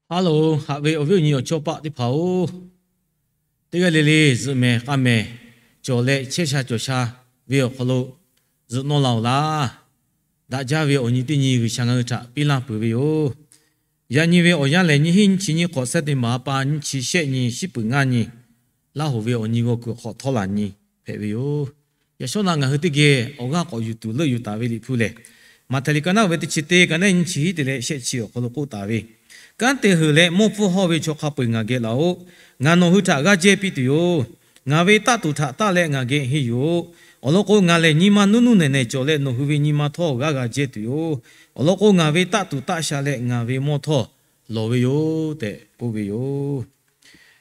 Haˉ loˬ, haꞈ ve awˬ viˉ awˬ nyi awˬ chawˇ paˆ teˇ hpaˍ-oˬ, teˇ g'aˇ le le zuhꞈ mehˍ k'a mehˍ cawˬ leh chehˇ sha cawˬ sha ve awˬ hk'aw lo zuhꞈ nawˇ la-oˬ laˇ. Daꞈ jaˇ ve awˬ nyi teˇ nyi G'uiˬsha ngaˬ hui htaꞈ piˇ laˇ peuˬ ve yoˬ. Yaꞈ nyi ve awˬ yanˇ lehˬ, nyiˇ hinˉ nyiˇ chi nyiˇ hk'awꞈ September ha pa nyiˇ chi shehˆ nyi, shiˉ peuˬ ngaˇ nyi, Laˇ hoꞈ ve awˬ nyi g'aw kuiˬ hk'awꞈ htawˇ laˬ nyi hpehꞈ ve yoˬ. Yaꞈ shawˉ naꞈ ngaˬ hui teˇ geh awˬ g'aˇ k'awꞈ yuˬ tuˬ leuˆ yuˬ taˍ ve Liꞈ hpu lehˬ, Maꞈhtehˍ liꞈ ka naˆ ve teˇ chi teˇ, ka naˆ nyiˇ chi hiˉ te leh shehˆ chi awˬ hk'aw lo k'oˆ taˍ ve, Kanˉ te heuˬ leh mawˇ pfuhˇ hawˇ ve chaw hk'a peu-eˬ ngaˬ geh laˬ-oꞈ. Ngaˬ nawˬ hui htaꞈ g'aˇ jehˇ piˇ tuˬ yoˬ. Ngaˬ ve taˆ tuˬ htaꞈ taˆ leh ngaˬ geh henˇ yuˬ-oꞈ. Awˬ lawn k'o, ngaˬ lehˬ nyi ma nuˇ nuˇ nehˬ nehˬ cawˬ leh nawˬ hui ve nyi ma htawˇ g'aˇ g'a jehˇ tuˬ yoˬ. Awˬ lawn k'o, ngaˬ ve taˆ tuˬ taˆ sha leh ngaˬ ve mawˇ htawˇ lawˬ ve yoˬ tehꞈ k'oˆ ve yoˬ.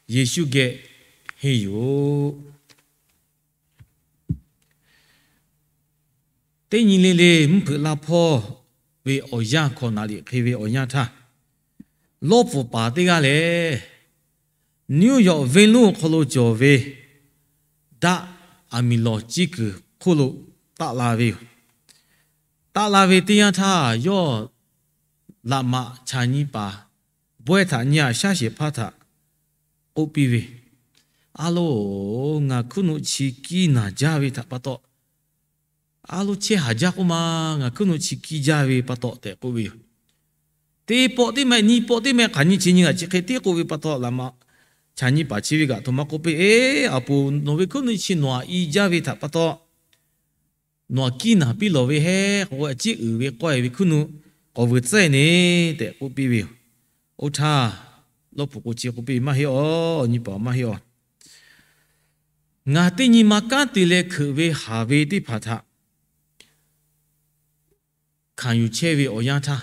Yeˍsuˆ geh henˇ yuˬ-oꞈ. Teˇ nyi le le mvuhˇ hpeuꞈ la hpawˇ ve awˬ yanˇ hkawꞈ naˍ riˍ hk'e ve awˬ yanˇ htaˇ, lawˇ pfuhˍ paˍ teˇ g'aˇ lehˬ, New York venˇ lonˉ awˬ hk'aw lo cawˬ ve daˆ aˬ miˍ lawˬ ciˇ kuiˬ hk'oˆ lo taˆ la ve yoˬ. Taˆ la ve teˇ yanˇ htaˇ, yawˇ laꞈ maꞈ chaˬ nyi paˍ bawehˇ htaꞈ nyi aꞈ shaˉ shehˍ hpaˇ htaꞈ k'oˆ piˇ ve, A loˬ, ngaˬ hkuiˉ nuˆ chi kiˇ naˬ jaˇ ve htaꞈ pa taw, a loˬ chehˇ haˍ jaˇ k'oˆ ma, ngaˬ hkuiˉ nuˆ chi kiˇ jaˇ ve pa taw tehꞈ k'oˆ ve yoˬ. Teˇ pawˆ teˇ meh, nyi pawˆ teˇ meh hk'aˬ nyi chi nyi g'aꞈ chi hk'e tiˉ k'oˆ ve pa taw, laꞈ maꞈ chaˬ nyi paˍ chi ve kaꞈ aˬ htoꞈ ma k'oˆ piˇ, Eˬ, a poˍ, nawˬ ve hkuiˉ nuˆ chi nawˬ aꞈ i jaˇ ve htaꞈ pa taw, nawˬ aꞈ kiˇ naˬ piˇ lawˬ ve heˉ k'o, a ciˉ uiˍ ve k'awehˇ ve hkuiˉ nuˆ k'awꞈ vuiˬ tcuhˉ ne tehꞈ k'oˆ piˇ ve yoˬ. Oˇ htaˇ, lawˇ pfuhˍ k'o chi k'oˆ piˇ, Maˇ heˆ aˬ, nyi paˍ maˇ heˆ aˬ. Ngaˬ teˇ nyi ma kanˉ te leh hkeuꞈ ve haˍ ve teˇ hpaˍ htaꞈ hkanˍ yuˬ chehˇ ve awˬ yanˇ htaˇ,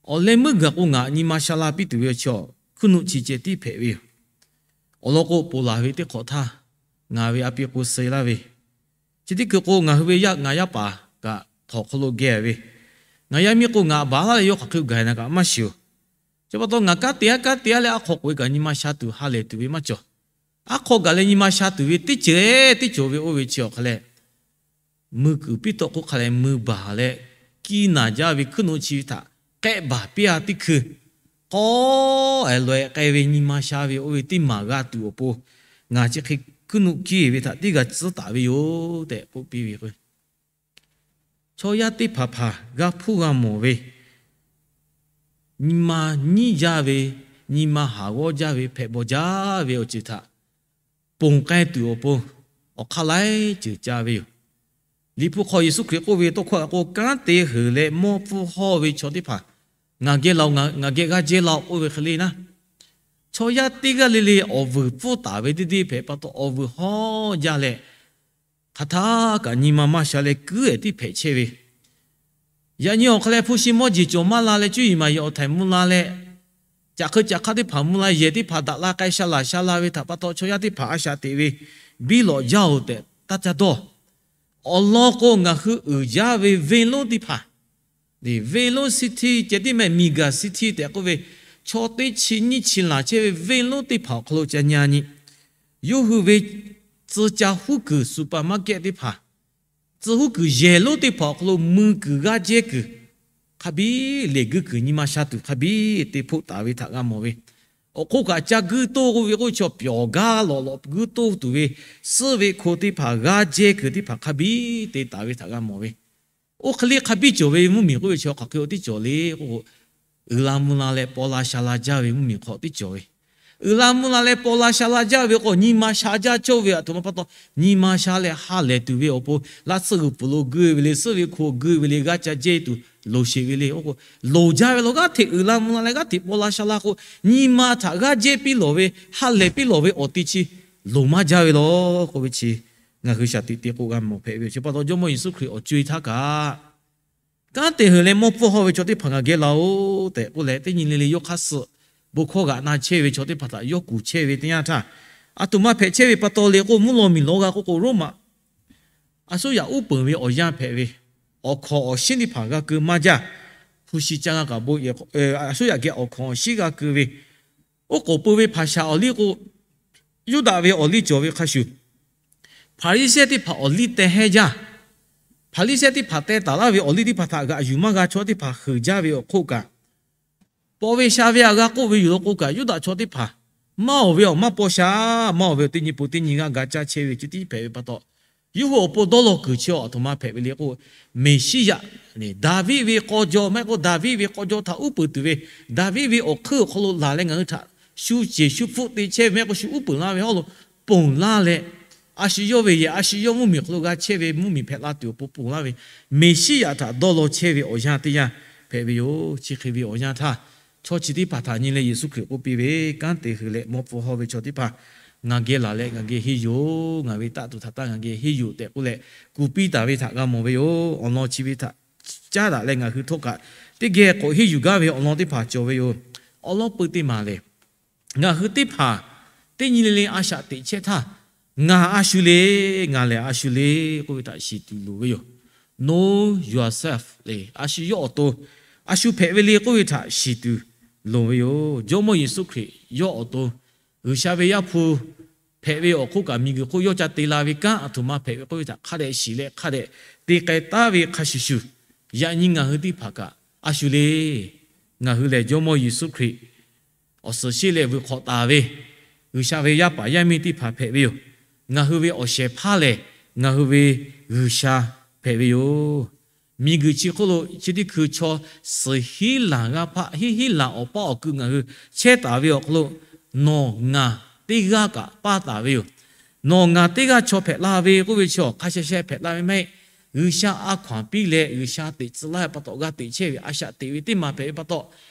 awˬ leh meuˇ gaˬ k'o ngaˬ nyi ma sha la piˇ tuˬ ve awˬ chi awˬ hkuiˉ nuˆ chi ceh tiˉ hpehꞈ ve yoˬ. Awˬ lawn k'o, ponˬ laˬ ve teˇ hk'awꞈ htaˇ ngaˬ ve a pi k'o suh laˇ ve, chi teˇ hkui k'o ngaˬ hui ve yaˇ ngaˬ yaˇ paˍ kaꞈ htawnˍ hk'aw lo geh ve, ngaˬ yaˇ miˇ k'o ngaˬ baˬ laˇ leh yawˇ hk'aˬ hk'e gaˬ na kaꞈ maˇ shiˍ-oˬ. Chi pa taw ngaˬ kanˉ te-a kanˉ te-a leh aˉ hk'aw k'oꞈ-e kaꞈ nyi ma sha tuˬ ha lehˬ tuˬ ve maˇ cawˬ. Aˉ hk'aw gaˬ leh nyi ma sha tuˬ ve teˇ ceuˬ teˇ cawˬ ve oˇ ve chi awˬ hk'a leh, mui kuiˬ piˇ tawˆ k'oˆ hk'a leh mui baˬ leh, kiˇ naˬ jaˇ ve hkuiˉ nuˆ chi htaꞈ k'ehˆ baˬ piˇ-a teˇ hkui, k'awˇ-e laweh k'ai ve nyi ma sha ve oˇ ve teˇ maˬ g'a tuˬ awˬ pon, ngaˬ chi hk'e hkuiˉ nuˆ kiˇ ve htaꞈ teˇ g'a tcuhˉ taˍ ve yoˬ tehꞈ k'oˆ piˇ ve k'o, chaw yaˇ teˇ hpaˍ hpaˍ g'a hpuˇ g'a mawˬ ve, nyi ma nyiˉ jaˇ ve, nyi ma haˍ g'awˇ jaˇ ve, hpehꞈ bawˬ jaˇ ve awˬ ceuˬ htaꞈ ponˬ k'ai tuˬ awˬ pon awˬ hk'aˇ laiˉ ceuˬ ca ve yoˬ. Liꞈ hpu hk'aw Yeˍsuˆ Hkriꞈ k'oˆ ve tawˇ hkawˇ k'o, Kanˉ te heuˬ leh mawˇ pfuhˇ hawˇ ve chaw teˇ hpaˍ ngaˬ geh laˬ-oꞈ, ngaˬ geh g'aˇ jehˇ laˇ-oꞈ k'oˆ ve hk'e le naˉ, chaw yaˇ teˇ g'aˇ le le awˬ vuiˬ pfuhˇ taˍ ve teˇ deˇ hpehꞈ pa taw, awˬ vuiˬ hawˇ jaˇ leh, hk'aˬ htaˇ kaꞈ nyi ma maˇ sha leh kuiˉ-ehˍ tiˉ hpehꞈ chehˇ ve, yaꞈ nyi awˬ hk'a leh hpu shi mawˇ jeˬ cawˬ maˇ la leh, cuˇ yiˍ maˍ yiˍ awˬ htaiˍ mvuh la leh, caꞈ hk'eu caꞈ hk'aˇ teˇ hpaˍ mvuh la, yehˬ teˇ hpaˍ daꞈ la k'ai sha laˬ sha la ve htaꞈ pa taw, chaw yaˇ teˇ hpaˍ a shaꞈ teꞈ ve, biˇ lawꞈ jaˇ-oˬ tehꞈ taˇ caˇ dawˇ. Awˬ lawn k'o, ngaˬ hui uiˍ jaˇ ve venˇ lonˉ teˇ hpaˍ, venˇ lonˉ city ceh tiˉ meh, mega city tehꞈ k'oˆ ve, chaw teˇ chi nyiˇ chi laˬ chehˇ ve venˇ lonˉ teˇ hpaˍ awˬ hk'aw lo ca nyi nyi, yawˇ hui ve tcuh ca huˉ kuiˬ supermarket teˇ hpaˍ, tcuh huˉ kuiˬ yehˬ lonˉ teˇ hpaˍ awˬ hk'aw lo mui kuiˬ g'aˇ jehˇ kuiˬ hk'a biˇ, leˬ guiˇ kuiˬ nyi ma sha tuˬ hk'a biˇ te hpoˆ taˍ ve htaꞈ g'a mawˬ ve. Awˬ hk'oˆ kaꞈ ca guiˇ toˇ k'oˆ ve k'o, chaw pyawˬ gaˇ lawꞈ lawꞈ guiˇ toˇ tuˬ ve, suhˆ ve hko teˇ hpaˍ g'aˇ jehˇ kuiˬ teˇ hpaˍ hk'a biˇ te taˍ ve htaꞈ g'a mawˬ ve. Oˇ hk'e le hk'a biˇ cawˬ ve mvuhˇmiˬ k'oˆ ve chi hk'aˬ hk'e awˬ tiˉ cawˬ le k'o, uiˍ la mvuh la leh paw la sha la jaˇ ve mvuhˇmiˬ hk'aw tiˉ cawˬ ve. Uiˍ la mvuh la leh paw la sha la jaˇ ve k'o, nyi ma sha jaˇ cawˇ ve aˬ htoꞈ ma pa taw, nyi ma sha leh ha lehˬ tuˬ ve awˬ pon, laˇ tsuhˇ g'uiˬ pfuhˍ lo guˇ ve le, suhˆ ve hko guˇ ve le, g'aˇ ca jehˇ tuˬ loˍ sheˍ ve le. Oˇ k'o, loˍ jaˇ ve law g'aˇ hteꞈ uiˍ la mvuh la leh g'aˇ hteꞈ paw la sha la k'o, nyi ma htaꞈ g'aˇ jehˇ piˇ lawˬ ve, ha lehˬ piˇ lawˬ ve awˬ te chi loˍ maˇ jaˇ ve law k'oˆ ve chi, ngaˬ hui shaˍ tiꞈ te k'o g'a mawˬ hpehꞈ ve yoˬ. Chi pa taw Jawˇmawˇ Yeˍsuˆ Hkriꞈ awˬ co-e htaˇ kaꞈ, Kanˉ te heuˬ leh mawˇ pfuhˇ hawˇ ve chaw teˇ hpaˍ ngaˬ geh laˬ-oꞈ tehꞈ k'oˆ leh, teˇ nyi le le yawˇ hk'aˇ suh bon hkawˇ g'aꞈ na chehˇ ve chaw teˇ hpaˍ htaꞈ yawˇ kuˬ chehˇ ve teˇ yanˇ htaˇ, aˬ htoꞈ ma hpehꞈ chehˇ ve pa taw le k'o, mvuhˇ law miˬ law g'a k'oˆ k'o, Roˉmaꞈ a suˉ yaꞈ uˉ peunˍ ve awˬ yanˇ hpehꞈ ve, awˬ hkawnˍ awˬ shinˉ teˇ hpaˍ g'a keu maˇ jaˇ. Hpu shi ca g'a kaꞈ bon, a suˉ yaꞈ geh awˬ hkawnˍ awˬ shinˉ g'a keu ve, oˉ k'oˍ pui ve hpaˍ shaˍ awˬ liˇ k'o, Yuˇdaꞈ ve awˬ liˇ cawˬ ve hk'a shuˍ, Hpaˍriˍsehˇ teˇ hpaˍ awˬ liˇ teh hehnˇ jaˇ. Hpaˍriˍsehˇ teˇ hpaˍ teh taˍ laˇ ve awˬ liˇ teˇ hpaˍ htaꞈ g'aꞈ yuˬ maˇ g'a chaw teˇ hpaˍ heuˬ jaˇ ve awˬ hk'oˆ kaꞈ, paw ve sha ve aꞈ g'a k'oˆ ve yoˬ law k'o kaꞈ, Yuˇdaꞈ chaw teˇ hpaˍ maˇ awˬ ve awˬ maˇ paw sha, maˇ awˬ ve awˬ teˇ nyi po teˇ nyi g'aˇ ga caˇ chehˇ ve chi tiˉ hpehꞈ ve pa taw, yawˇ hui awˬ pon dawˇ law kuiˬ chi awˬ htoꞈ ma hpehꞈ ve le k'o, Meˍsiˉyaꞈ, Daˍviˆ ve k'aw jaw, maˇ heˆ k'o Daˍviˆ ve k'aw jaw htaꞈ uˉ peunˍ tuˬ ve, Daˍviˆ ve awˬ hkeuˆ awˬ hk'aw lo laˬ leh ngaˬ hui htaꞈ shu ceˬ shu hpfuhˆ te chehˇ ve, maˇ heˆ k'o shu uˉ peunˍ laˇ ve hawˉ lo ponˬ laˇ leh, a shu yawˇ ve yehˬ, a shu yawˇ mvuhˇmiˬ hk'aw lo g'a chehˇ ve mvuhˇmiˬ hpehꞈ la tuˬ awˬ pon ponˬ laˇ ve, Meˍsiˉyaꞈ htaꞈ dawˇ law chehˇ ve awˬ yanˇ teˇ yanˇ hpehꞈ ve yoˬ. Chi hk'e ve awˬ yanˇ htaˇ, chaw chi teˇ hpaˍ htaꞈ nyi leh Yeˍsuˆ Hkriꞈ k'oˆ piˇ ve, Kanˉ te hui leh mawˇ pfuhˇ hawˇ ve chaw teˇ hpaˍ, ngaˬ geh laˬ leh ngaˬ geh henˇ yoˬ. Ngaˬ ve taˆ tuˬ htaꞈ taˇ ngaˬ geh henˇ yoˬ tehꞈ k'oˆ leh, kuˬ piˇ taˍ ve htaꞈ g'a mawˬ ve yoˬ. Awˬ lawn chi ve htaꞈ caˉ daꞈ leh ngaˬ hui htawˇ kaꞈ teˇ geh k'awꞈ henˇ yuˬ gaˇ ve awˬ lawn teˇ hpaˍ cawˬ ve yoˬ. Awˬ lawn peuˬ teˇ maˬ lehˬ, ngaˬ hui teˇ hpaˍ teˇ nyi le le a shaꞈ teꞈ chehˇ htaˇ, ngaˬ a shu le, ngaˬ lehˬ a shu le k'oˆ ve htaꞈ shiˍ tuˬ loˍ ve yoˬ. Know yourself le, a shu yawˇ awˬ to, a shu hpehꞈ ve le k'oˆ ve htaꞈ shiˍ tuˬ loˍ ve yoˬ. Jawˇmawˇ Yeˍsuˆ Hkriꞈ yawˇ awˬ to G'uiˬsha ve Yaˇ hpu hpehꞈ ve awˬ hk'oˆ kaꞈ, miˬguiˬ hk'oˆ yawˇ ca te la ve kanˉ aˬ htoꞈ ma hpehꞈ ve k'oˆ ve htaꞈ hk'a dehꞈ shiˍ leh hk'a dehꞈ te k'ai taˉ ve hk'a shuˍ shuˍ, yaꞈ nyi ngaˬ hui teˇ hpaˍ kaꞈ a shu le. Ngaˬ hui lehˬ Jawˇmawˇ Yeˍsuˆ Hkriꞈ awˬ suhˍ sheˆ leh vuiˬ hk'awꞈ taˍ ve G'uiˬsha ve yaˇ paˍ yaˇ miˇ teˇ hpaˍ hpehꞈ ve yoˬ. Ngaˬ hui ve awˬ shehˍ hpaˇ lehˬ, ngaˬ hui ve G'uiˬsha hpehꞈ ve yoˬ. Miˬguiˬ chi hk'oˆ lo chi teˇ hkui chaw suhˍ hinˉ laˬ g'aˇ hpaˆ, hinˉ hinˉ laˬ awˬ paˇ awˬ kui ngaˬ hui chehˇ taˍ ve awˬ hk'aw lo, nawˬ ngaˬ teˇ g'aˇ kaꞈ paˇ taˍ ve yoˬ. Nawˬ ngaˬ teˇ g'aˇ chaw hpehꞈ la ve k'oˆ ve chi awˬ hk'a sheh sheh hpehꞈ la ve maˇ heˆ. G'uiˬsha a hkaw anˬ piˇ leh G'uiˬsha teꞈ tcuh laˇ ve pa taw g'a teꞈ chehˇ ve a shaꞈ teꞈ ve teˇ maˬ hpehꞈ ve pa taw,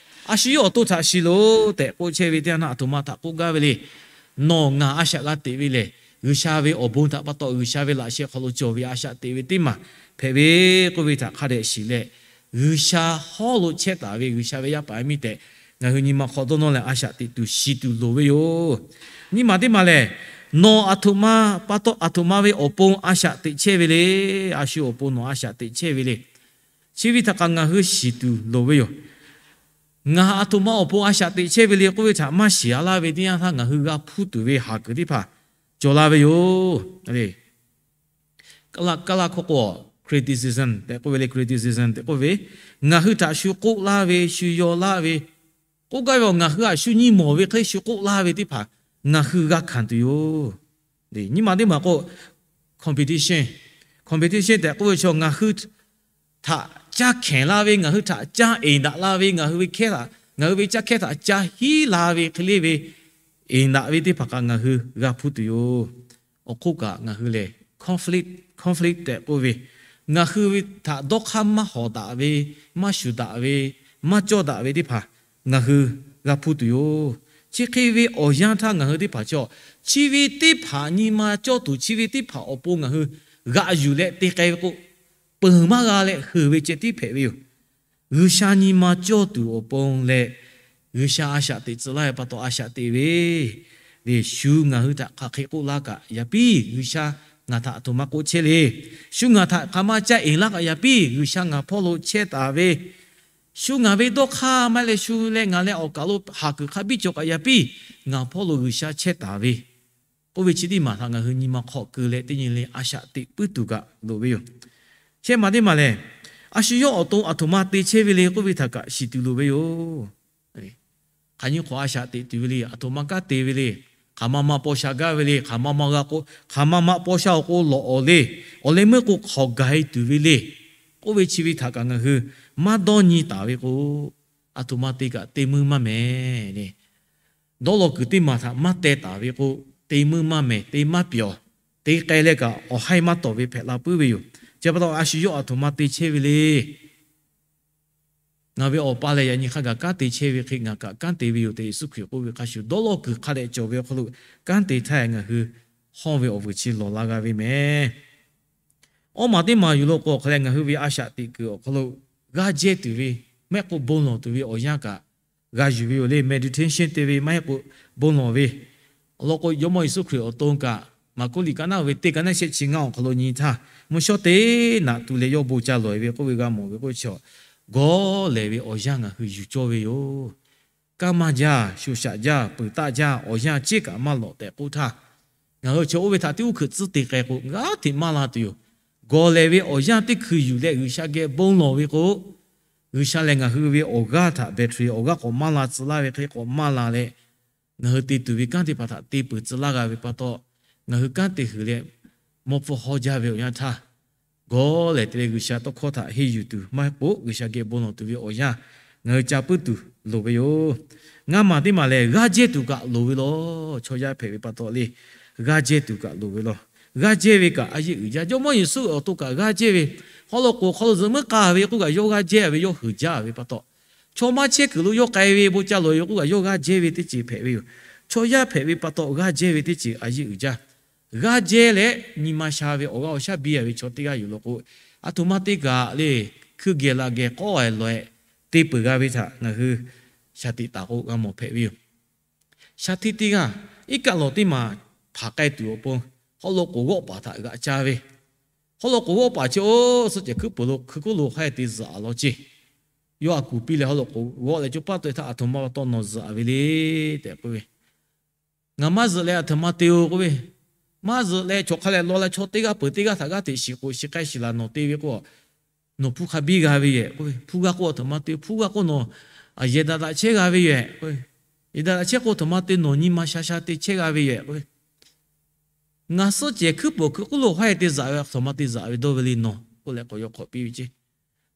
a shu yawˇ awˬ to htaꞈ shiˍ loˬ tehꞈ k'oˆ chehˇ ve teˇ yanˇ htaˇ, aˬ htoꞈ ma htaꞈ k'oˆ gaˇ ve le. Nawˬ ngaˬ a shaꞈ g'a teꞈ ve lehˬ, G'uiˬsha ve awˬ bon htaꞈ pa taw G'uiˬsha ve laꞈ sheh hk'aw lo cawˬ ve a shaꞈ teꞈ ve teˇ maˬ hpehꞈ ve k'oˆ ve htaꞈ hk'a dehꞈ shiˍ leh, G'uiˬsha hawˉ lo chehˇ taˍ ve G'uiˬsha ve yaˇ paˍ yaˇ miˇ tehꞈ ngaˬ hui nyi ma hk'aw dawˇ nawˇ leh a shaꞈ teꞈ tuˬ shiˍ tuˬ loˍ ve yoˬ. Nyiˇ maˬ teˇ maˬ lehˬ, nawˬ aˬ htoꞈ ma pa taw aˬ htoꞈ ma ve awˬ pon a shaꞈ teꞈ chehˇ ve le. A shu awˬ pon nawˬ a shaꞈ teꞈ chehˇ ve le. Chi ve htaꞈ kaꞈ ngaˬ hui shiˍ tuˬ loˍ ve yoˬ. Ngaˬ aˬ htoꞈ ma awˬ pon a shaꞈ teꞈ chehˇ ve le k'oˆ ve htaꞈ maˇ shiˍ a laˇ ve teˇ yanˇ htaˇ, ngaˬ hui g'a hpuˇ tuˬ ve haˍ kuiˬ teˇ hpaˍ cawˬ la ve yoˬ. Kaˇ laˇ hkawˇ k'o, criticism tehꞈ k'oˆ ve le, criticism tehꞈ k'oˆ ve, ngaˬ hui htaꞈ shu k'oˆ laˇ ve, shu yaw laˇ ve, k'oˆ gaˇ ve awˬ ngaˬ hui htaꞈ shu nyi mawˬ ve hk'e shu k'oˆ laˇ ve teˇ hpaˍ ngaˬ hui g'a hkanˍ tuˬ yoˬ. Nyiˇ maˬ teˇ maˬ k'o, competition, competition tehꞈ k'oˆ ve chaw ngaˬ hui htaꞈ caˇ hkehˍ la ve, ngaˬ hui htaꞈ caˇ eˍ daꞈ la ve, ngaˬ hui ve hkehˇ htaꞈ, ngaˬ hui ve caˇ hkehˇ htaꞈ caˇ hiˉ la ve hk'e le ve, eˍ daꞈ ve teˇ hpaˍ kaꞈ ngaˬ hui g'a hpuˇ tuˬ yoˬ. Awˬ hk'oˆ kaꞈ ngaˬ hui lehˬ, conflict, conflict tehꞈ k'oˆ ve, ngaˬ hui ve htaꞈ dawˇ hk'aˇ maˇ hawˍ daꞈ ve, maˇ shuˍ daꞈ ve, maˇ cawˇ daꞈ ve teˇ hpaˍ ngaˬ hui g'a hpuˇ tuˬ yoˬ. Chi hk'e ve awˬ yanˇ htaˇ ngaˬ hui teˇ hpaˍ chaw, chi ve teˇ hpaˍ nyi ma cawˇ tuˬ, chi ve teˇ hpaˍ awˬ pon ngaˬ hui g'aꞈ yuˬ leh te k'ai ve k'o, peuˬ maˇ g'a leh heuˬ ve ceh tiˉ hpehꞈ ve yoˬ. G'uiˬsha nyi ma cawˇ tuˬ awˬ pon leh, G'uiˬsha a shaꞈ teꞈ tcuh laˇ ve pa taw a shaꞈ teꞈ ve le. Shu ngaˬ hui htaꞈ hk'aˬ hk'e k'oˆ laˇ kaꞈ yaꞈ piˇ, G'uiˬsha ngaˬ htaꞈ aˬ htoꞈ ma k'oˆ chehˇ le. Shu ngaˬ htaꞈ hk'aˬ ma caˇ eˍ laˇ kaꞈ yaꞈ piˇ, G'uiˬsha ngaˬ hpawˇ lo chehˇ taˍ ve, shu ngaˬ ve dawˇ hk'aˇ maˇ leh shu leh ngaˬ leh awˬ kaˬ lo haˍ kuiˬ hk'a biˇ cawˬ kaꞈ yaꞈ piˇ, ngaˬ hpawˇ lo G'uiˬsha chehˇ taˍ ve k'oˆ ve chi teˇ maˬ htaꞈ ngaˬ hui nyi ma hk'aw keu leh teˇ nyi le a shaꞈ teꞈ puiˉ tuˬ kaꞈ loˍ ve yoˬ. Shehˆ maˬ teˇ maˬ lehˬ, a shu yawˇ awˬ to aˬ htoꞈ ma te chehˇ ve le k'oˆ ve htaꞈ kaꞈ shiˍ tuˬ loˍ ve yoˬ. Hk'aˬ nyiˇ hk'awꞈ a shaꞈ teꞈ tuˬ ve le, aˬ htoꞈ ma kanˉ te ve le, hk'aˬ ma ma paw sha gaˇ ve le, hk'aˬ ma ma g'a k'o, hk'aˬ ma ma paw sha awˬ k'o lawꞈ awˬ le, awˬ leh meuˇ k'o hk'awꞈ gaˬ e tuˬ ve le k'oˆ ve chi ve htaꞈ kaꞈ ngaˬ hui maˇ dawˇ nyi taˍ ve k'o, aˬ htoꞈ ma te kaꞈ te meuˇ maˇ mehˍ le. Dawˇ law kuiˬ teˇ maˬ htaꞈ maˇ teh taˍ ve k'o, te meuˇ maˇ mehˍ, te maˇ pyawˬ, te k'ai leh kaꞈ awˬ haiˇ maˇ tawˍ ve hpehꞈ la puiˉ ve yoˬ. Chi pa taw a shu yawˇ aˬ htoꞈ ma te chehˇ ve le. Ngaˬ ve Awˬ pa lehˬ yaꞈ nyi hk'a gaˬ kanˉ te chehˇ ve hk'e ngaˬ kaꞈ kanˉ te ve yoˬ tehꞈ Yeˍsuˆ Hkriꞈ k'oˆ ve hk'a shuˍ, dawˇ law kuiˬ hk'a dehꞈ cawˬ ve awˬ hk'aw lo kanˉ te htaˇ ngaˬ hui hawˇ ve awˬ vuiˬ chi lawˬ la g'a ve mehˍ. Awˇ maˬ teˇ maˬ yuˬ lo k'o hk'a leh ngaˬ hui ve a shaꞈ teꞈ kuiˬ awˬ hk'aw lo g'aˇ jehˇ tuˬ ve, maˇ heˆ k'o bon lawˬ tuˬ ve awˬ yanˇ kaꞈ g'a yuˬ ve yoˬ le. Meditation te ve maˇ heˆ k'o bon lawˬ ve. Awˬ lawn k'o, Jawˇmawˇ Yeˍsuˆ Hkriꞈ awˬ to kaꞈ, Maˍkuˆ liꞈ ka naˆ ve teˇ ka naˆ shehˆ chi ngaˇ awˬ hk'aw lo nyi htaˇ, mvuhˇ shawˉ teˇ naꞈ tu leh yawˇ bon ca lawˬ e ve k'oˆ ve g'a mawˬ ve k'oˆ ve chi, gawˬ lehˬ ve awˬ yanˇ ngaˬ hui yuˬ cawˇ ve yoˬ. Kanˇ maˇ jaˇ, shu shaꞈ jaˇ, peuˬ taˆ jaˇ, awˬ yanˇ ceˉ kaꞈ maˇ lawꞈ tehꞈ k'oˆ htaˇ, ngaˬ hui chaw oˇ ve htaꞈ tiˉ uˉ hkuiꞈ tcuhˉ te k'ai k'o, g'aˇ hteꞈ maˇ la tuˬ yoˬ. Gawˬ lehˬ ve awˬ yanˇ teˇ hkui yuˬ leh G'uiˬsha geh bon lawˬ ve k'o, G'uiˬsha lehˬ ngaˬ hui ve awˬ g'aˇ htaꞈ battery awˬ g'aˇ k'awꞈ maˇ la tcuh laˇ ve hk'e k'awꞈ maˇ la leh, ngaˬ hui te tuˬ ve kanˉ teˇ hpaˍ htaꞈ te peuˬ tcuh laˇ g'a ve pa taw, ngaˬ hui kanˉ te huiˬ leh mawˇ hpfuhˇ hawˇ jaˇ ve awˬ yanˇ htaˇ, gawˇ lehˬ te leh G'uiˬsha tawˇ hkawˇ htaꞈ henˇ yuˬ tuˬ maˇ heˆ k'o, G'uiˬsha geh bon lawˬ tuˬ ve awˬ yanˇ ngaˬ hui ca puiˉ tuˬ loˍ ve yoˬ. Ngaˇ maˬ teˇ maˬ lehˬ, g'aˇ jehˇ tuˬ kaꞈ loˍ ve law. Chaw yaˇ hpehꞈ ve pa taw le, g'aˇ jehˇ tuˬ kaꞈ loˍ ve law. G'aˇ jehˇ ve kaꞈ a yeˆ uiˍ jaˇ. Jawˇmawˇ Yeˍsuˆ awˬ to kaꞈ g'aˇ jehˇ ve, haw loꞈ k'oˍ hk'aw lo zuhꞈ muiˉ k'a ve k'oˆ kaꞈ yawˇ g'aˇ jehˇ ve, yawˇ huiˍ jaˇ ve pa taw, chaw maˇ chehˇ kuiˬ lo yawˇ k'ai ve bon ca loꞈ e ve k'oˆ kaꞈ yawˇ g'aˇ jehˇ ve teˇ ceuˬ hpehꞈ ve yoˬ. Chaw yaˇ hpehꞈ ve pa taw g'aˇ jehˇ ve teˇ ceuˬ a yeˆ uiˍ jaˇ. G'aˇ jehˇ leh nyi ma sha ve awˬ g'aˇ awˬ shaˉ biˇ a ve chaw teˇ g'aˇ yoˬ law k'o, aˬ htoꞈ ma te kaꞈ le, hkui geh la geh k'awˇ e lawˬ e te peuˬ g'a ve htaꞈ ngaˬ hui shaˍ tiꞈ taˍ k'o g'a mawˬ hpehꞈ ve yoˬ. Shaˍ tiꞈ teˇ g'aˇ, iˉ kaˆ lawˬ teˇ maˬ hpanˍ k'ai tuˬ awˬ pon, haw loꞈ k'oˍ g'awˆ paˍ htaꞈ g'aꞈ ca ve, haw loꞈ k'oˍ g'awˆ paˍ chi oˇ suhˆ cehˬ hkuiˉ peuˬ lo hkui kuˉ lo hk'aˇ te zuhꞈ a law ceˇ. Yawˇ a kuˬ piˇ leh haw loꞈ k'oˍ g'awˆ leh co paˉ tawˆ e htaˇ, aˬ htoꞈ ma pa taw nawˬ zuhꞈ a ve le tehꞈ k'oˆ ve, Ngaˬ maˇ zuhꞈ leh aˬ htoꞈ ma te-o k'oˆ ve, maˇ zuhꞈ leh choˬ hk'a leh law leh chaw teˇ g'aˇ peuˬ teˇ g'aˇ htaꞈ g'aˇ hteꞈ shiˍ k'o, shiˍ k'ai shiˍ laˬ nawˬ te ve k'o, nawˬ hpu hk'a biˇ g'a ve yoˬ k'oˆ ve. Hpu g'a k'o aˬ htoꞈ ma te, hpu g'a k'o nawˬ yehˬ daꞈ daꞈ chehˇ g'a ve yoˬ k'oˆ ve. Yehˬ daꞈ daꞈ chehˇ k'o aˬ htoꞈ ma te, nawˬ nyi ma sha sha te chehˇ g'a ve yoˬ k'oˆ ve. Ngaˬ suhˆ cehˬ hkuiˉ peuˬ hkui kuˉ lo hawˉ e te zuhꞈ ve, aˬ htoꞈ ma te zuhꞈ ve dawˇ ve le nawˬ k'oˆ leh k'awꞈ yaw hk'awꞈ piˇ ve ceˇ.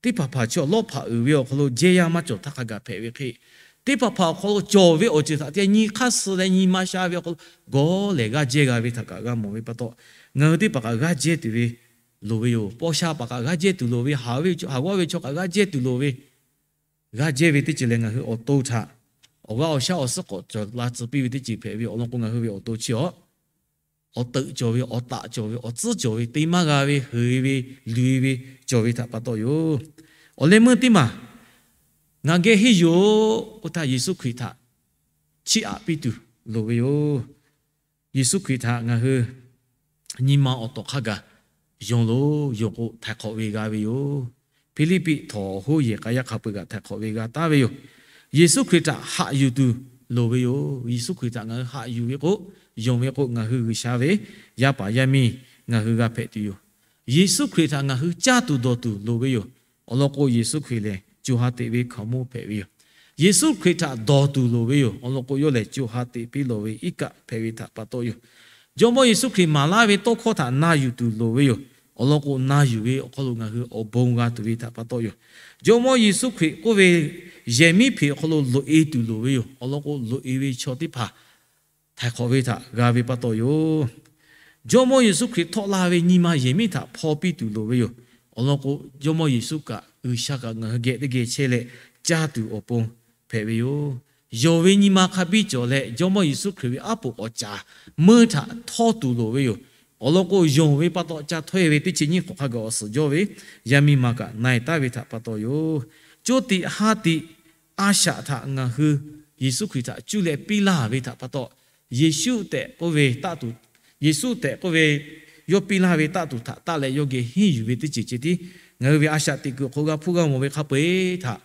Teˇ hpaˍ hpaˍ chi awˬ lawˇ hpaꞈ uiˍ ve awˬ hk'aw lo jehˇ yaˇ maˇ cawˬ htaˇ hk'a gaˬ hpehꞈ ve hk'e, teˇ hpaˍ hpaˍ awˬ hk'aw lo cawˬ ve awˬ ceuˬ htaꞈ te nyi hk'aˇ suh leh nyi ma sha ve awˬ hk'aw lo gawˇ lehˬ g'aˇ jehˇ g'a ve htaꞈ kaꞈ g'a mawˬ ve pa taw, ngaˬ hui teˇ hpaˍ kaꞈ g'aˇ jehˇ tuˬ ve loˍ ve yoˬ. Paw sha paˍ kaꞈ g'aˇ jehˇ tuˬ loˍ ve, haˍ ve haˍ g'awˇ ve chaw kaꞈ g'aˇ jehˇ tuˬ loˍ ve, g'aˇ jehˇ ve teˇ ceuˬ lehˬ ngaˬ hui awˬ to htaꞈ awˬ g'aˇ awˬ shaˉ awˬ suhˉ k'awꞈ cawˬ la tcuh piˇ ve teˇ ceuˬ hpehꞈ ve awˬ lawn k'o, ngaˬ hui ve awˬ to chi awˬ awˬ teuꞈ cawˬ ve, awˬ taꞈ cawˬ ve, awˬ tcuhˉ cawˬ ve, te maˇ g'a ve, heuˬ e ve, luˬ e ve cawˬ ve htaꞈ pa taw yoˬ. Awˬ leh meuˇ teˇ maˬ, ngaˬ geh henˇ yuˬ-oˬ k'oˆ htaˇ, Yeˍsuˆ Hkriꞈ htaꞈ chiˇ aꞈ piˇ tuˬ loˍ ve yoˬ. Yeˍsuˆ Hkriꞈ htaꞈ ngaˬ hui nyi ma awˬ tawˍ hk'a gaˬ yonˍ loˬ. Yonˍ k'o htaiˍ hk'awꞈ ve g'a ve yoˬ. Hpiˇliˇpiˆ htawnˍ awˬ hoˉ yehˬ k'a yaˇ hk'a peu-eˬ kaꞈ htaiˍ hk'awꞈ ve g'a taˍ ve yoˬ. Yeˍsuˆ Hkriꞈ htaꞈ haꞈ yuˬ tuˬ loˍ ve yoˬ. Yeˍsuˆ Hkriꞈ htaꞈ ngaˬ hui haꞈ yuˬ ve k'o, yonˍ ve k'o, ngaˬ hui G'uiˬsha ve yaˇ paˍ yaˇ miˇ ngaˬ hui g'a hpehꞈ tuˬ yoˬ. Yeˍsuˆ Hkriꞈ htaꞈ ngaˬ hui caˇ tuˬ dawˬ tuˬ loˍ ve yoˬ. Awˬ lawn k'o, Yeˍsuˆ Hkriꞈ lehˬ co ha teꞈ ve hkaoˍmonˇ hpehꞈ ve yoˬ. Yeˍsuˆ Hkriꞈ htaꞈ dawˬ tuˬ loˍ ve yoˬ. Awˬ lawn k'o, yawˇ lehˬ co ha teꞈ piˇ lawˬ ve iˉ kaˆ hpehꞈ ve htaꞈ pa taw yoˬ. Jawˇmawˇ Yeˍsuˆ Hkriꞈ maˍ laˇ ve tawˇ hkawˇ htaꞈ na yuˬ tuˬ loˍ ve yoˬ. Awˬ lawn k'o, na yuˬ ve awˬ hk'aw lo ngaˬ hui awˬ bon g'a tuˬ ve htaꞈ pa taw yoˬ. Jawˇmawˇ Yeˍsuˆ Hkriꞈ k'oˆ ve yehˬ miˉ hpeꞈ awˬ hk'aw lo loꞈ e tuˬ loˍ ve yoˬ. Awˬ lawn k'o, loꞈ e ve chaw teˇ hpaˍ htaiˍ hk'awꞈ ve htaꞈ g'a ve pa taw yoˬ. Jawˇmawˇ Yeˍsuˆ Hkriꞈ htawˆ la ve nyi ma yehˬ miˉ htaꞈ hpaw piˇ tuˬ loˍ ve yoˬ. Awˬ lawn k'o, Jawˇmawˇ Yeˍsuˆ kaꞈ G'uiˬsha kaꞈ ngaˬ hui geh teˇ geh chehˇ leh caˇ tuˬ awˬ pon hpehꞈ ve yoˬ. Yonˍ ve nyi ma hk'a biˇ cawˬ leh, Jawˇmawˇ Yeˍsuˆ Hkriꞈ ve aˉ poꞈ k'awꞈ caˍ meuˇ htaꞈ htawˇ tuˬ loˍ ve yoˬ. Awˬ lawn k'o, yonˍ ve pa taw ca htawˇ e ve teˇ chi nyiˇ hk'awꞈ hk'a gaˬ awˬ suhˍ jawˇ ve yaˇ miˇ ma kaꞈ na e taˍ ve htaꞈ pa taw yoˬ. Coˇ tiꞈ ha tiꞈ a shaꞈ htaꞈ ngaˬ hui Yeˍsuˆ Hkriꞈ htaꞈ cuˇ leh piˇ laˇ ve htaꞈ pa taw, Yeˍsuˆ tehꞈ k'oˆ ve taˆ tuˬ, Yeˍsuˆ tehꞈ k'oˆ ve yawˇ piˇ laˇ ve taˆ tuˬ htaꞈ taˆ leh yawˇ geh henˇ yuˬ ve teˇ ceuˬ ceh tiˉ ngaˬ hui ve a shaꞈ teꞈ kuiˬ hk'oˆ g'a hpuˇ g'a mawˬ ve hk'a peu-eˬ htaꞈ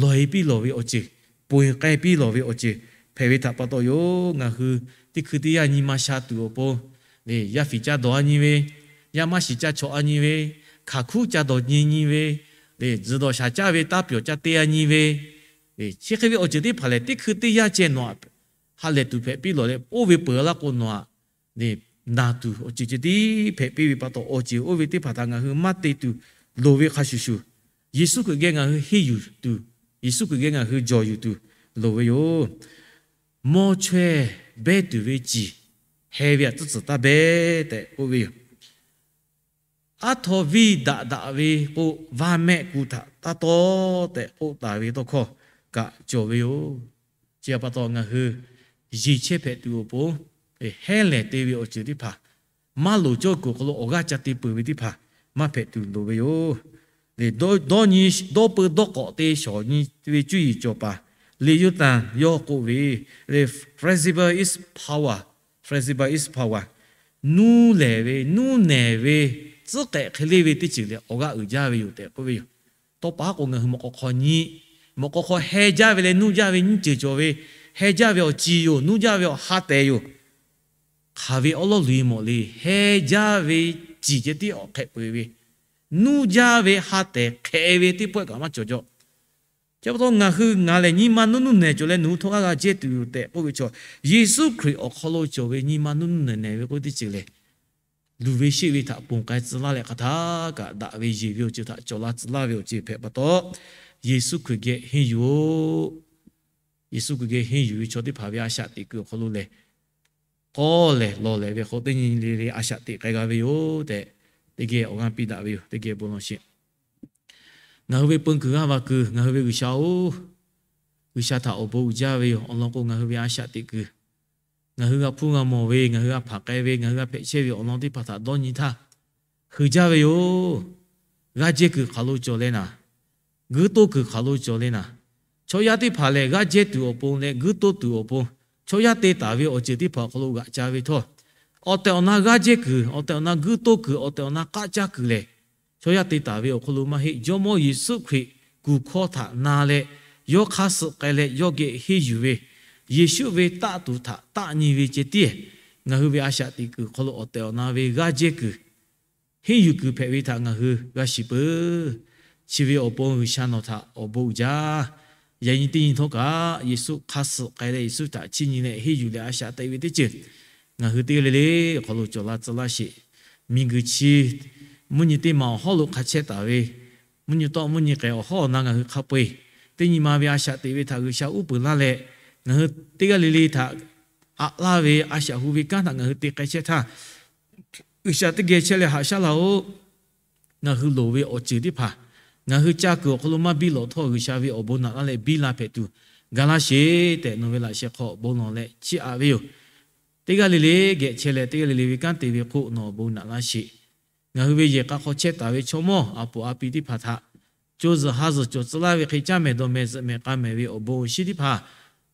lawˬ e piˇ lawˬ ve awˬ ceuˬ, ponˬ k'ai piˇ lawˬ ve awˬ ceuˬ hpehꞈ ve htaꞈ pa taw yoˬ. Ngaˬ hui teˇ hkui teˇ yanˇ nyi ma sha tuˬ awˬ pon, yaˇ fiˍ ca dawˬ a nyi ve, yaˇ maˇ shiˍ ca chawꞈ a nyi ve, hkaˍ hkuˉ ca dawˬ nyi nyi ve, tzuhˬ dawˬ shaˍ caˇ ve taˇ pyawˬ ca te a nyi ve, chi hk'e ve awˬ ceuˬ teˇ hpaˍ lehˬ, teˇ hkui teˇ yanˇ ceh nawˬ ha lehˬ tuˬ hpehꞈ piˇ lawˬ leh, oˇ ve peuˬ laˇ k'o nawˬ htaꞈ naˬ tuˬ awˬ ceuˬ ceh tiˉ hpehꞈ piˇ ve pa taw, awˬ ceuˬ oˇ ve teˇ hpaˍ htaꞈ ngaˬ hui maˇ te tuˬ loˍ ve hk'a shuˍ shuˍ, Yeˍsuˆ Hkriꞈ geh ngaˬ hui henˇ yuˬ tuˬ, Yeˍsuˆ Hkriꞈ geh ngaˬ hui jawˬ yuˬ tuˬ loˍ ve yoˬ. Mawˇ chaweh behˇ tuˬ ve ciˬ heh ve htaꞈ tcuhˉ tcuhˍ taˇ behˇ tehꞈ k'oˆ ve yoˬ. Aˉ htaw viˇ daꞈ daꞈ ve k'o, vaˇ mehˆ ku htaꞈ taˇ tawˆ tehꞈ k'oˆ taˍ ve tawˇ hkawˇ kaꞈ cawˬ ve yoˬ. Chi htaꞈ pa taw, ngaˬ hui yeˬ chehˇ hpehꞈ tuˬ awˬ pon, hehˉ lehˬ te ve awˬ ceuˬ teˇ hpaˍ, maˇ loˍ cawˇ kuiˬ awˬ hk'aw lo awˬ g'aˇ ca te peuˬ ve teˇ hpaˍ maˇ hpehꞈ tuˬ loˍ ve yoˬ. Dawˇ nyi, dawˇ peu dawˇ k'awꞈ te shawˍ nyi ve cuˇ yiˍ cawˬ paˍ Liꞈ yawˇ tanˬ yawˇ k'oˆ ve, Flexible is power, flexible is power. Nuˇ lehˬ ve, nuˇ nehˬ ve, tcuhˉ k'ehꞈ hk'e le ve teˇ ceuˬ lehˬ, awˬ g'aˇ uiˍ jaˇ ve yoˬ tehꞈ k'oˆ ve yoˬ. Tawˇ pa k'o, ngaˬ hui mawꞈ k'aw hk'aw nyi, mawꞈ k'aw hk'aw heh jaˇ ve leh nuˇ jaˇ ve nyiˇ ceuˬ cawˬ ve, heh jaˇ ve awˬ ciˬ yoˬ, nuˇ jaˇ ve awˬ ha tehˬ yoˬ. Hk'aˬ ve awˉ lawˉ luˬ e mawˬ le. Heh jaˇ ve ciˬ ceh tiˉ awˬ hk'ehꞈ peu-eˬ ve, nuˇ jaˇ ve ha tehˬ hk'ehꞈ ve teˇ pawehˇ kaꞈ maˇ cawˬ jaw. Chi pa taw ngaˬ hui ngaˬ lehˬ nyi ma nuˇ nuˇ nehˬ cawˬ leh nawˬ hui htawˇ g'aˇ g'a jehˇ tuˬ yoˬ tehꞈ k'oˆ ve chaw, Yeˍsuˆ Hkriꞈ awˬ hk'aw lo cawˬ ve nyi ma nuˇ nuˇ nehˬ nehˬ ve k'oˆ ve teˇ ceuˬ lehˬ, luˬ ve sheˆ ve htaꞈ ponˬ k'ai tcuh laˇ leh hk'aˬ htaˇ kaꞈ daꞈ ve yeˬ ve awˬ ceuˬ htaꞈ cawˬ la tcuh laˇ ve awˬ ceuˬ hpehꞈ pa taw, Yeˍsuˆ Hkriꞈ geh henˇ yuˬ-oˬ. Yeˍsuˆ Hkriꞈ geh henˇ yuˬ ve chaw teˇ hpaˍ ve a shaꞈ teꞈ kuiˬ awˬ hk'aw lo lehˬ, k'awˇ lehˬ lawˬ lehˬ ve hk'aw teˇ nyi le le a shaꞈ teꞈ k'ai g'a ve yoˬ tehꞈ, teˇ geh awˬ g'aˇ piˇ daꞈ ve yoˬ. Teˇ geh bon lawˬ sheˍ. Ngaˬ hui ve peun kuiˬ g'aˇ va kuiˬ ngaˬ hui ve G'uiˬsha-oˬ, G'uiˬsha htaꞈ awˬ bon uiˍ jaˇ ve yoˬ. Awˬ lawn k'o, ngaˬ hui ve a shaꞈ teꞈ kuiˬ, ngaˬ hui g'a hpuˇ g'a mawˬ ve, ngaˬ hui g'a hpanˍ k'ai ve, ngaˬ hui g'a hpehꞈ chehˇ ve awˬ lawn teˇ hpaˍ htaꞈ dawˇ nyi htaˇ, heuˬ jaˇ ve yoˬ. G'aˇ jehˇ kuiˬ hk'aˬ lo cawˬ leh naˍ, guiˇ toˇ kuiˬ hk'aˬ lo cawˬ leh naˍ, chaw yaˇ teˇ hpaˍ lehˬ g'aˇ jehˇ tuˬ awˬ pon leh guiˇ toˇ tuˬ awˬ pon, chaw yaˇ te taˍ ve awˬ ceuˬ teˇ hpaˍ awˬ hk'aw lo g'aꞈ ca ve htawˇ, awˬ tehˬ awˬ na g'aˇ jehˇ kuiˬ, awˬ tehˬ awˬ na guiˇ toˇ kuiˬ, awˬ tehˬ awˬ na k'aˆ caˇ kuiˬ lehˬ, chaw yaˇ te taˍ ve awˬ hk'aw lo maˇ heˆ. Jawˇmawˇ Yeˍsuˆ Hkriꞈ kuˬ hkawˇ htaꞈ na leh, yawˇ hk'aˇ suh k'ai leh yawˇ geh henˇ yuˬ ve, Yeˍsuˆ ve taˆ tuˬ htaꞈ taˆ nyi ve ceh tiˉ, ngaˬ hui ve a shaꞈ teꞈ kuiˬ hk'aw lo awˬ tehˬ awˬ na ve g'aˇ jehˇ kuiˬ, henˇ yuˬ kuiˬ hpehꞈ ve htaꞈ ngaˬ hui g'a shiˍ peuˬ. Chi ve awˬ pon G'uiˬsha nawˬ htaꞈ awˬ bon uiˍ jaˇ. Yaꞈ nyi teˇ nyi htawˇ kaꞈ Yeˍsuˆ hk'aˇ suh k'ai leh Yeˍsuˆ htaꞈ chiˇ nyi leh henˇ yuˬ leh a shaꞈ teꞈ ve teˇ ceuˬ ngaˬ hui teˇ g'aˇ le le awˬ hk'aw lo cawˬ la tcuh laˇ sheˍ. Miˬguiˬ chi mvuhˇ nyi teˇ maˬ awˬ hawˉ lo hk'a chehˇ taˍ ve, mvuhˇ nyi tawˆ mvuhˇ nyi k'ehˬ awˬ hawˉ awˬ na ngaˬ hui hk'a peu-eˬ teˇ nyi ma ve a shaꞈ teꞈ ve htaꞈ G'uiˬsha uˉ peunˍ laˇ leh, ngaˬ hui teˇ g'aˇ le le htaꞈ aꞈ laˇ ve a shaꞈ hu ve kanˉ htaꞈ ngaˬ hui te k'ai chehˇ htaˇ, G'uiˬsha teˇ geh chehˇ leh haꞈ shaˉ laˇ-oˆ. Ngaˬ hui loˍ ve awˬ ceuˬ teˇ hpaˍ ngaˬ hui ca kuiˬ awˬ hk'aw lo maˇ biˇ lawꞈ htawˇ, G'uiˬsha ve awˬ bon naꞈ laˇ leh biˇ la hpehꞈ tuˬ ga laˇ sheˍ tehꞈ nawˬ ve laꞈ sheh hk'aw bon lawˬ leh chiˇ aꞈ ve yoˬ. Teˇ g'aˇ le le geh chehˇ leh teˇ g'aˇ le le ve kanˉ te ve hk'oˆ nawˬ awˬ bon naꞈ laˇ sheˍ. Ngaˬ hui ve yehˬ k'a hk'aw chehˇ taˍ ve chaw mawˇ a poˍ a pi teˇ hpaˍ htaꞈ co zuhˬ ha zuhˬ cawˬ tcuh laˇ ve hk'e caˇ mehˍ dawˬ mehˍ zuhꞈ mehˍ k'a mehˍ ve awˬ bon awˬ shinˉ teˇ hpaˍ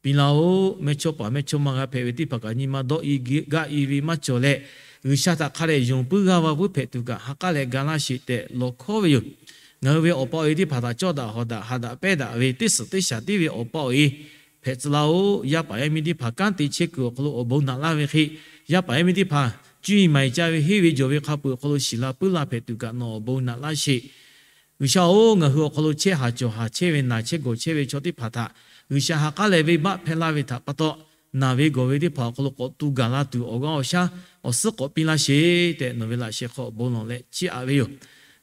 piˇ laˇ-oˆ. Mehˇchawˇpaˍ mehˇchawˇma g'a hpehꞈ ve teˇ hpaˍ kaꞈ nyi ma dawˆ i gaˇ i ve maˇ cawˬ leh, G'uiˬsha htaꞈ hk'a dehꞈ yonˍ puiˉ g'aˇ va puiˉ hpehꞈ tuˬ kaꞈ ha k'aˉ leh ga laˇ sheˍ tehꞈ lawˬ hkawˉ ve yoˬ. Ngaˬ hui ve awˬ pa awˬ e teˇ hpaˍ htaꞈ cawˇ daꞈ hawˍ daꞈ ha daꞈ pehnˇ daꞈ ve teˇ suhˍ teˇ shaˍ tiˉ ve awˬ pa awˬ e hpehꞈ tcuh laˇ-oˆ. Yaˇ paˍ yaˇ miˇ teˇ hpaˍ kanˉ te chehˇ kuiˬ awˬ hk'aw lo awˬ bon naꞈ laˇ ve hk'e, yaˇ paˍ yaˇ miˇ teˇ hpaˍ cuˇ yiˍ maˍ yiˍ ca ve henˇ ve jawˬ ve hk'a peuˬ awˬ hk'aw lo shiˍ la puiˉ la hpehꞈ tuˬ kaꞈ nawˬ awˬ bon naꞈ laˇ sheˍ. G'uiˬsha-oˬ, ngaˬ hui awˬ hk'aw lo chehˇ haˍ cawˬ haˍ chehˇ ve naˬ chehˇ gawˬ chehˇ ve chaw teˇ hpaˍ htaꞈ G'uiˬsha ha k'aˉ leh venˇbaˆ hpehˇ laˇ ve htaꞈ pa taw, naˬ ve gawˬ ve teˇ hpaˍ awˬ hk'aw lo k'awꞈ tu gaˬ la tuˬ awˬ g'aˇ awˬ shaˉ awˬ suhˉ k'awꞈ piˇ laˇ sheˍ tehꞈ nawˬ ve laꞈ sheh hk'aw bon lawˬ leh chiˇ aꞈ ve yoˬ.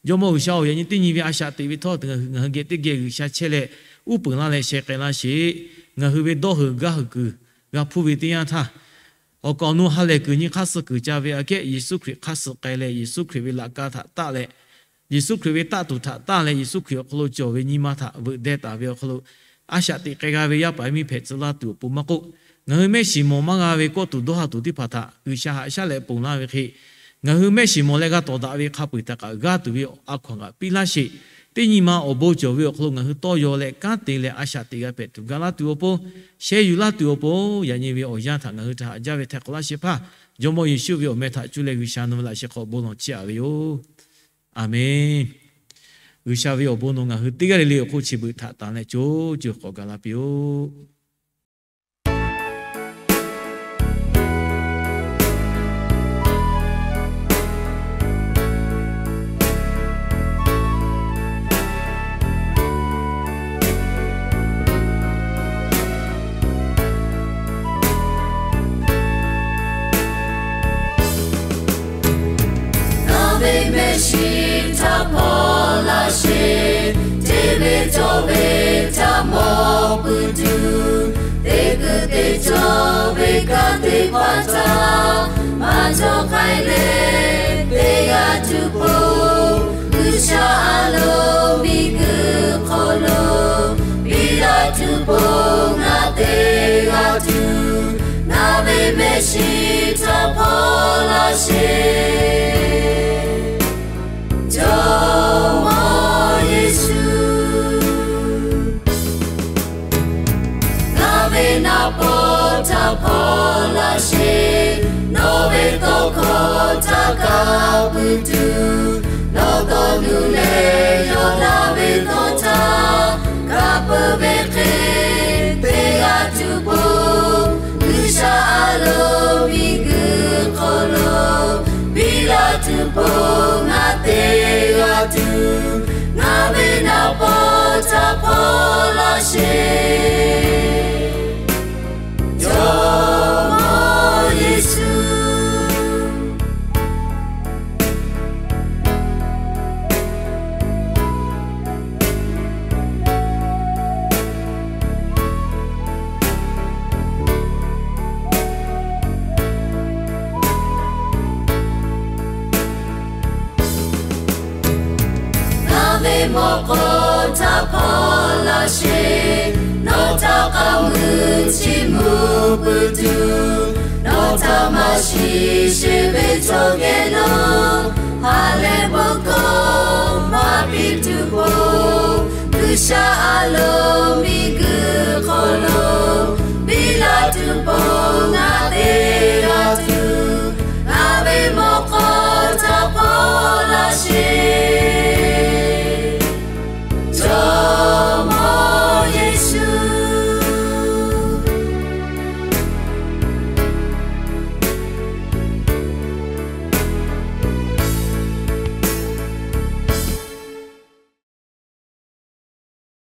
Jawˇmawˇ G'uiˬsha-oˬ, yaꞈ nyi teˇ nyi ve a shaꞈ teꞈ ve htawˇ ngaˬ hui geh teˇ geh G'uiˬsha chehˇ leh uˉ peunˍ laˇ leh sheh k'ai laˇ sheˍ. Ngaˬ hui ve dawˇ heuˬ gaˇ heuˬ kuiˬ g'a hpuˇ ve teˇ yanˇ htaˇ, awˬ kaˍ awˬ nu ha lehˬ kuiˬ nyi hk'aˇ suh kuiˬ ca ve aꞈ kehˉ Yeˍsuˆ Hkriꞈ hk'aˇ suh k'ai leh Yeˍsuˆ Hkriꞈ ve laꞈ ka htaꞈ taˆ leh, Yeˍsuˆ Hkriꞈ ve taˆ tuˬ htaꞈ taˆ leh Yeˍsuˆ Hkriꞈ awˬ hk'aw lo cawˬ ve nyi ma htaꞈ veuꞈ deh taˍ ve awˬ hk'aw lo a shaꞈ teꞈ k'ai g'a ve yaˇ paˍ yaˇ miˇ hpehꞈ tcuh laˇ tuˬ awˬ pon maˇ k'oˆ, ngaˬ hui mehˆ shiˍ mawˬ maˇ g'a ve kawˇ tuˬ dawˇ ha tuˬ teˇ hpaˍ htaꞈ G'uiˬsha haꞈ shaˉ leh ponˬ laˇ ve hk'e, ngaˬ hui mehˆ shiˍ mawˬ leh g'a tawˍ daꞈ ve hk'a peu-eˬ htaꞈ kaꞈ g'aˇ tuˬ ve a hkaw-anˬ kaꞈ piˇ laˇ sheˍ. Teˇ nyi ma awˬ bon cawˬ ve awˬ hk'aw lo ngaˬ hui tawˇ yaw leh kanˉ te leh a shaꞈ teꞈ g'a hpehꞈ tuˬ ga laˇ tuˬ awˬ pon, sheh yuˬ laˇ tuˬ awˬ pon, yaꞈ nyi ve awˬ yanˇ htaꞈ ngaˬ hui htaꞈ haꞈ jaˇ ve hteh hk'awꞈ laˇ shehˍ hpaˇ, Jawˇmawˇ Yeˍsuˆ ve awˬ meh htaꞈ cuˇ leh G'uiˬsha nawˬ ve laꞈ sheh hk'aw bon lawˬ chiˇ aꞈ ve yoˬ. Aˬmenˍ. G'uiˬsha ve awˬ bon nawˬ ngaˬ hui teˇ g'aˇ le le awˬ hk'oˆ chi beuꞈ htaꞈ tanˬ leh co ceuˬ k'awꞈ gaˬ la piˇ-oˆ. Ngaˬ ve mehˆ shiˍ htaꞈ hpaw laˇ sheˍ, hteˇ ve cawˇ ve htaꞈ mawˬ peuˬ tuˬ, teˇ kuiˬ teˇ cawˇ ve kanˉ teˇ hpaˍ htaꞈ maˇ cawˬ k'ai leh, teˇ g'aˇ tuˬ po G'uiˬsha a loˍ miˬguiˬ hk'aw lo biˇ la tuˬ po ngaˬ te g'a tuˬ, ngaˬ ve mehˆ shiˍ htaꞈ hpaw laˇ sheˍ. Jawˇmawˇ Yeˍsuˆ, ngaˬ ve naˍ paw htaꞈ hpaw laˇ sheˍ. Nawˬ ve tawˇ hkawˇ htaꞈ kaꞈ pui tuˬ, nawˬ dawˇ nuˇ leh yawˇ laˇ ve tawˇ htaꞈ kaꞈ pui ve hk'e, teˇ g'aˇ tuˬ po G'uiˬsha a loˍ miˬguiˬ hk'aw lo biˇ la tuˬ po ngaˬ te g'a tuˬ, ngaˬ ve naˍ paw htaꞈ hpaw laˇ sheˍ. Nawˬ htaꞈ k'aoˍ mui chi mvuh pui tuˬ, nawˬ htaꞈ maˇ shiˍ sheˍ ve chaw geh lo, ha lehˬ bon hkawˇ maˇ piˇ tuˬ k'o, G'uiˬsha a loˍ miˬ